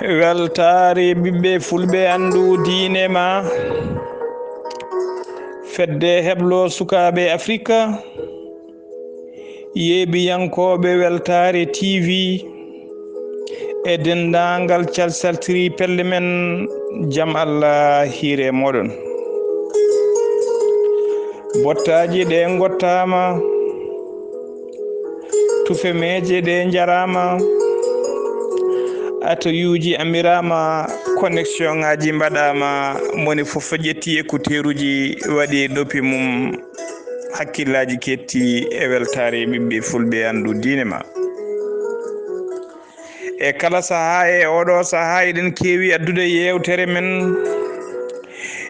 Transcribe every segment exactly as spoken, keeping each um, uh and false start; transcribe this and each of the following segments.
Weltaare ɓiɓɓe fulɓe, anndu diine ma. Fedde heblo sukaaɓe Afrika, yeeɓiyankooɓe Weltaare T V, e denndaangal calsaltiri pelle men, jam Allah hiire mooɗon. Bottaaji ɗe ngottaama, tufe meeje ɗe njaraama, atoyuuji amiraama, connexion ŋaaji mbaɗaama, moni fof ƴetti écouteeruuji, waɗi noppi mum, hakkillaaji ketti e weltaare ɓiɓɓe fulɓe, anndu diine ma. E kala sahaa, e oɗo sahaa, eɗen keewi addude yeewtere men,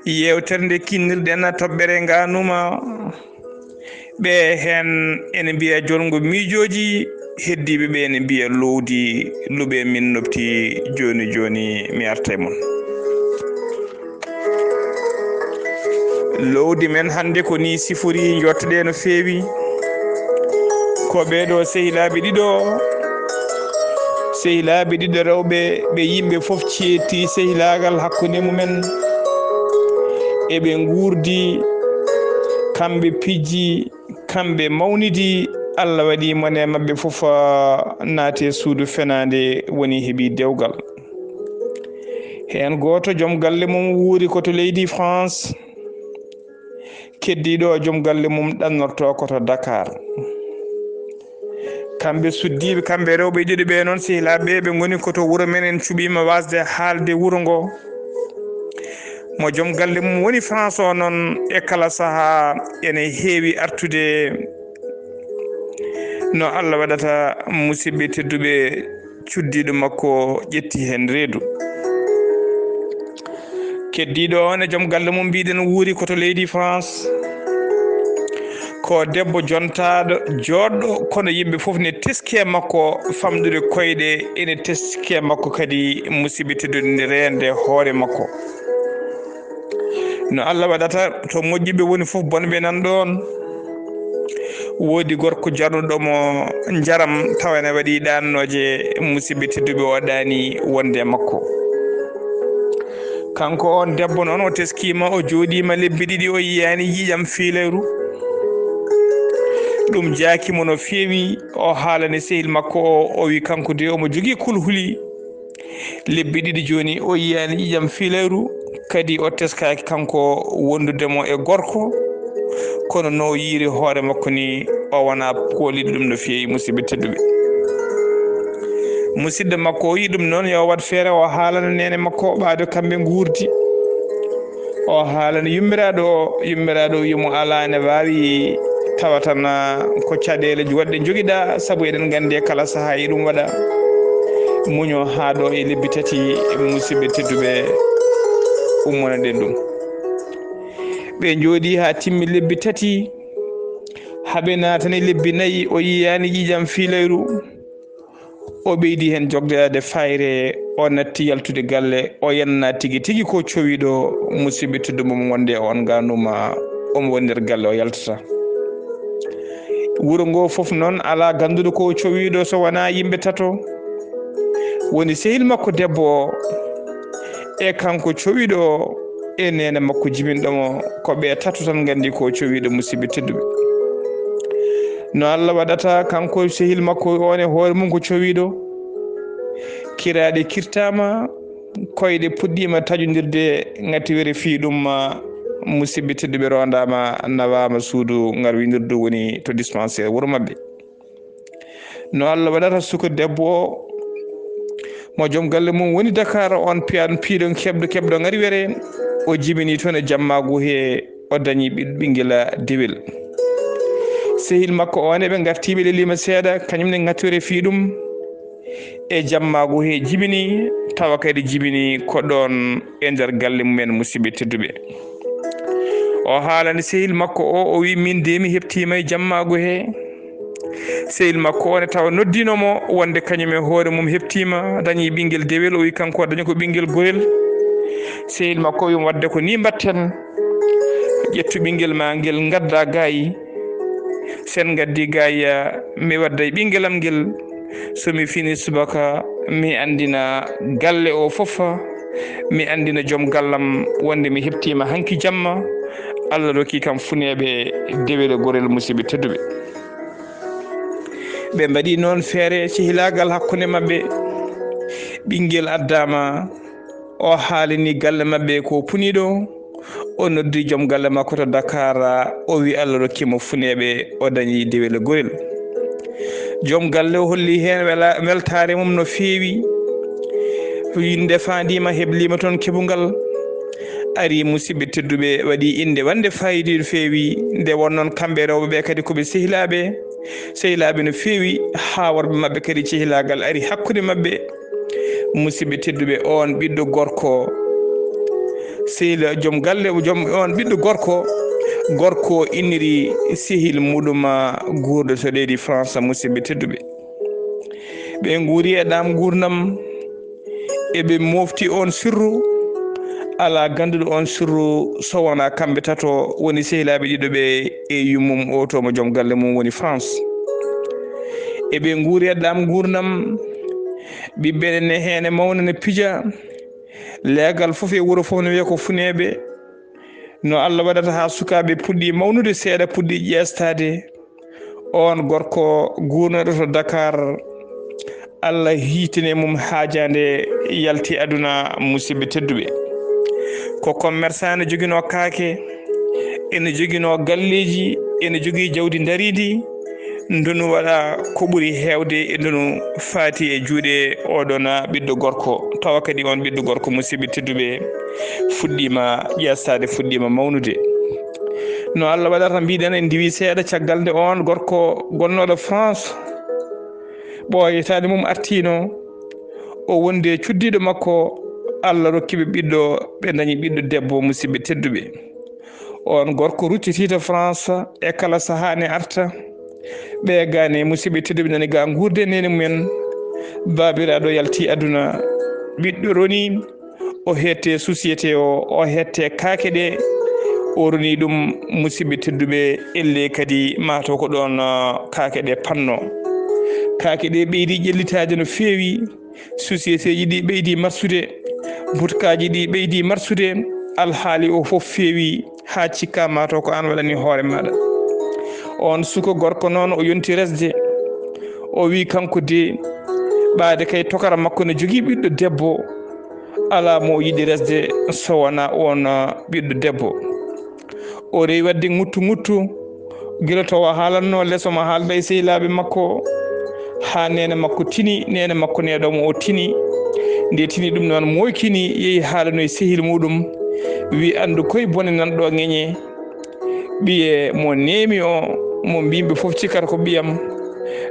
yeewtere nde kinnirɗen toɓɓere ngaanuma. Ɓe heen ene mbiya jolngo miijooji, heddiiɓe ɓe ene mbiya lowdi. Luɓe min nopti jooni jooni, mi arta e mon. Lowdi men hannde ko ni sifori, njottoɗe no feewi. Ko ɓeeɗo sehilaaɓe ɗiɗo, sehilaaɓe ɗiɗo rewɓe, ɓe yimɓe fof ceetti sehilaagal hakkunde mumen. Eɓe nguurdi, kamɓe pijji, kamɓe mawnidi. Allah waɗi mone maɓɓe fof, ah, naati e suudu fenaande, woni heɓi dewgal. Heen gooto, joom galle mum wuuri ko to leydi France. Keddiiɗo, joom galle mum ɗannorto ko to Dakar. Kamɓe suddiiɓe, kamɓe rewɓe ɗiɗo ɓe noon, sehilaaɓe ɓe, ɓe ngoni ko to wuro men, en cuɓiima waasde haalde wuro ngo. Mo joom galle mum woni France o noon, e kala sahaa ene heewi artude, no Allah waɗata, musidɓe tedduɓe, cuddiiɗo makko ƴetti heen reedu. Keddiiɗo on e joom galle mum, mbiɗen, wuuri ko to leydi France. Ko debbo jontaaɗo, jooɗɗo, kono yimɓe fof ne teski e makko, famɗude koyɗe ene teski e makko kadi, musidɓe tedduɓe, nde reende hoore makko. No Allah waɗata, to moƴƴuɓe woni fof, bonɓe nan ɗoon. Woodi gorko jarnuɗo mo njaram, tawa ene waɗi ɗaannooje, musidɓe tedduɓe, o ɗaani wonde e makko. Kanko on debbo noon, o teskiima, o jooɗiima lebbi ɗiɗi, o yiyaani ƴiiƴam fiilayru. Ɗum jaaki mo no feewi, o haalani sehil makko o, o wi kanko de omo jogii kulhuli. Lebbi ɗiɗi jooni, o yiyaani ƴiiƴam fiilayru, kadi o teskaaki kanko wondude mo e gorko, kono no o yiiri hoore makko ni, o wonaa kooliiɗo ɗum no feewi, musidɓe tedduɓe. Musidɗo makko o yi ɗum noon, yo waɗ feere, o haalana neene makko, ɓaade kamɓe nguurdi. O haalani yummiraaɗo o, yummiraaɗo o wiyi mo, "Alaa, ene waawi tawa tan, ah, ko caɗeele woɗɗe njogiɗaa, sabu eɗen nganndi e kala sahaa e ɗum waɗa." Muño haa ɗo e lebbi tati, musidɓe tedduɓe, ummonoɗen ɗum. Ɓe njooɗii haa timmi lebbi tati, haa ɓe naatani lebbi nayi, o yiyaani ƴiiƴam fiilayru. O ɓeydi heen jogdaade fayre, o natti yaltude galle, o yannaa tigi tigi ko cowiiɗo, musidɓe tedduɓe, mo wonde on ganuma omo woni nder galle, o yaltata. Wuro ngo fof noon alaa gannduɗo ko cowiiɗo so wonaa yimɓe tato. Woni sehil makko debbo o, e kanko cowiiɗo o, e neene makko jibinɗo mo, ko ɓe tato tan nganndi ko cowiiɗo, musidɓe tedduɓe. No Allah waɗata, kanko sehil makko on e hoore mum ko cowiiɗo. Kiraaɗe kirtaama, koyɗe puɗɗiima taƴondirde, ngatiwere fii ɗum, musidɓe tedduɓe, rondaama, nawaama suudu ngarwinirdu woni to dispensaire wuro maɓɓe. No Allah waɗata, suka debbo o, mo joom galle mum woni Dakar, on piyan-, piiɗo keɓɗo, keɓɗo ngari were, o jibini toon e jammaagu he, o dañi ɓi-, ɓinngel dewel. Sehil makko on e ɓe ngarti, ɓe leliima seeɗa, kañum ne ŋattore fii ɗum. E jammaagu he jibini, tawa kadi jibini ko ɗoon e nder galle mumen, musidɓe tedduɓe. O haalani sehil makko o, o wi, "Min de mi heɓtiima e jammaagu he." Sehil makko o ne tawa noddino mo wonde kañum e hoore mum heɓtiima, dañi ɓinngel dewel, o wi kanko o dañi ko ɓinngel gorel. Sehil makko o wi mo, "Wadde ko ni mbatten, ƴettu ɓinngel ma ngel ngadda gaayi. Sen ngaddi gaayi, mi wadda e ɓinngelam ngel, So mi fini subaka, mi anndina galle o fof, mi anndina joom gallam wonde mi heɓtiima hanki jamma, Allah rokki kam funeeɓe dewel e gorel, musidɓe tedduɓe. Ɓe mbaɗi noon feere cehilaagal hakkunde maɓɓe. Ɓinngel addaama, o haalini galle maɓɓe ko puniɗo. O noddi joom galle makko to Dakar, o wi Allah rokki mo funeeɓe, o dañi dewel e gorel. Joom galle o holli heen wela-, weltaare mum no feewi. Innde faandiima, heblima toon keɓungal. Ari, musidɓe tedduɓe, waɗi innde wonde faayiida no feewi. Nde won noon kamɓe rewɓe ɓe kadi ko ɓe sehilaaɓe, sehilaaɓe no feewi, haa worɓe maɓɓe kadi cehilaagal ari hakkunde maɓɓe. Musidɓe tedduɓe, on ɓiɗɗo gorko, sehil joom galle, joom on ɓiɗɗo gorko, gorko inniri sehil muɗum guurɗo to leydi France, musidɓe tedduɓe. Ɓe nguuri e ɗam nguurndam, eɓe mofti on sirru. Alaa gannduɗo on sirru so wonaa kamɓe tato woni sehilaaɓe ɗiɗo ɓe e yummum o to mo joom galle mum woni France. Eɓe nguuri e ɗam nguurndam, ɓiɓɓe ne heen e mawna ne pija. Leegal fof e wuro fof no wiya ko funeeɓe. No Allah waɗata haa sukaaɓe puɗɗi mawnude, seeɗa puɗɗi ƴeestaade. On gorko guurnoɗo to Dakar, Allah hiitini mum haajaande, yalti aduna, musidɓe tedduɓe. Ko commerçant ene joginoo kaake, ene joginoo galleeji, ene jogii jawdi ndariindi. Ndonu waɗa ko ɓuri heewde e ndonu faati e juuɗe oɗon ɓiɗɗo gorko. Tawa kadi on ɓiɗɗo gorko, musidɓe tedduɓe, fuɗɗiima ƴeestaade, fuɗɗiima mawnude. No Allah waɗata, mbiɗen en ndiwi seeɗa, caggal nde on gorko gonnooɗo France ɓooyataani mum artiino, o wondi e cuddiiɗo makko, Allah rokki ɓe ɓiɗɗo, ɓe dañi ɓiɗɗo debbo, musidɓe tedduɓe. On gorko rucciti to France e kala sahaa ne arta. Ɓe gane, musidɓe tedduɓe, nani ga nguurde nene mumen. Baabiraaɗo yalti aduna, ɓiɗɗo roni, o hette société o, o hette kaake ɗe, o roni ɗum, musidɓe tedduɓe, elle kadi mataw ko ɗon, ah, kaake ɗe panno. Kaake ɗe ɓeydi ƴellitaade no feewi, société ji ɗi ɓeydi marsude, butkaaji ɗi ɓeydi marsude, alhaali o fof feewi haa cikka mataw ko aan waɗani hoore maaɗa. On suka gorko noon o yonti resde, o wi kanko de, ɓaade kay tokara makko ne jogii ɓiɗɗo debbo, alaa mo o yiɗi resde so wonaa on, ah, ɓiɗɗo debbo. O rewi waɗde ŋuttu ŋuttu, gila to o haalanno les, omo haalda e sehilaaɓe makko, haa neene makko tini, neene makko neeɗo mo o tini. Nde tini ɗum noon, moykini, yehi haalano e sehil muɗum, wi, "Anndu koye bone nan ɗo ŋeñe." Ɓiye mo neemi o, mo mbimɓe fof cikkata ko ɓiyam,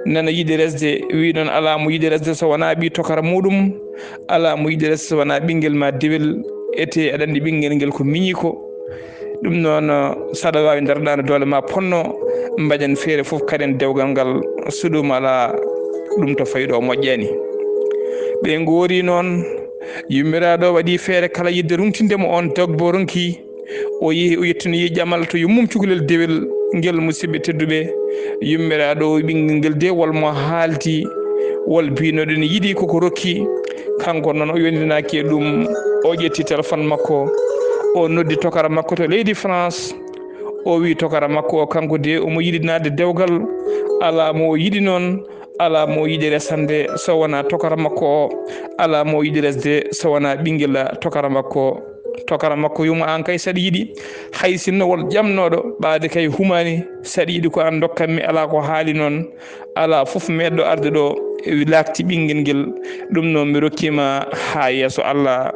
nana yiɗi resde, wi noon alaa mo yiɗi resde so wonaa ɓi tokara muɗum, alaa mo yiɗi resde so wonaa ɓinngel ma dewel, ete aɗa anndi ɓinngel ngel ko miñiiko. Ɗum noon, saɗa waawi ndaroɗaa no doole ma ponno, mbaɗen feere fof kaɗen dewgal ngal, so ɗum alaa, ɗum to fawi ɗo moƴƴaani. Ɓe ngoori noon, yummiraaɗo waɗi feere kala yiɗde ruŋtinde mo on dogbo ronki, o yehi, o yettinoyi ƴamal to yummum cukalel dewel ngel, musidɓe tedduɓe. Yummiraaɗo o ɓinngel ngel de wol mo haaldi, wol biinoɗo ne yiɗi koko rokki. Kanko noon o yondinaaki e ɗum, o ƴetti téléphone makko, o noddi tokara makko to leydi France. O wi tokara makko o, kanko de omo yiɗi naatde dewgal, alaa mo o yiɗi noon, alaa mo o yiɗi resande so wonaa tokara makko o, alaa mo o yiɗi resde so wonaa ɓinngel tokara makko. Tokara makko yuma, "Aan kay saɗa yiɗi, hay sinno wol ƴamnooɗo, ɓaade kay humaani, saɗa yiɗi ko aan ndokkanmi, alaa ko haali noon." Alaa fof meeɗɗo arde ɗo, laakti ɓinngel ngel. Ɗum noon mi rokkiima haa yeeso Allah.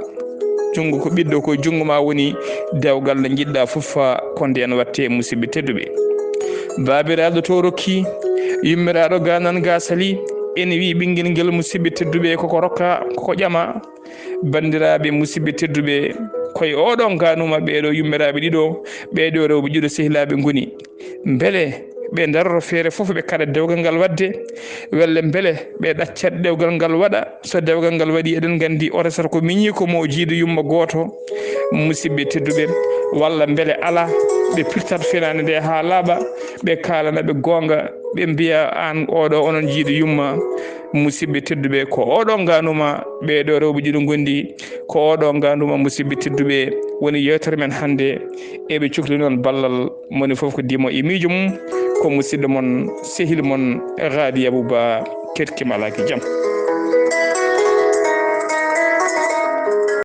Junngo ko ɓiɗɗo, ko junngo ma woni dewgal nde njiɗɗa fof, ko ndeen watte, musidɓe tedduɓe. Baabiraaɗo to rokki, yummiraaɗo ga nan ga sali, ene wi ɓinngel ngel, musidɓe tedduɓe, koko rokka, koko ƴama. Banndiraaɓe, musidɓe tedduɓe, koye oɗon gaanuma ɓeeɗo yummiraaɓe ɗiɗo, ɓeeɗo rewɓe ɗiɗo sehilaaɓe ngoni. Mbele ɓe ndaroto feere fof ɓe kaɗa dewgal ngal waɗde? Welle mbele ɓe ɗaccat dewgal ngal waɗa? So dewgal ngal waɗi, eɗen nganndi o resata ko miñiiko mo, o jiido yumma gooto, musidɓe tedduɓe. Walla mbele alaa, ɓe pirtat fenaande nde haa laaɓa, ɓe kaalana ɓe goonga, Ɓe mbiya, "Aan oɗo, onon jiiɗo yumma, musidɓe tedduɓe, ko oɗo ngaanuma ɓee ɗo rewɓe ɗiɗo ngondi, ko oɗo ngaanuma, musidɓe tedduɓe, woni yewtere men hannde." Eɓe cukli noon ballal, moni fof ko dimo e miijo mum, ko musidɗo mon, sehil mon, Gaadi Abuba, ketki malaaki jam.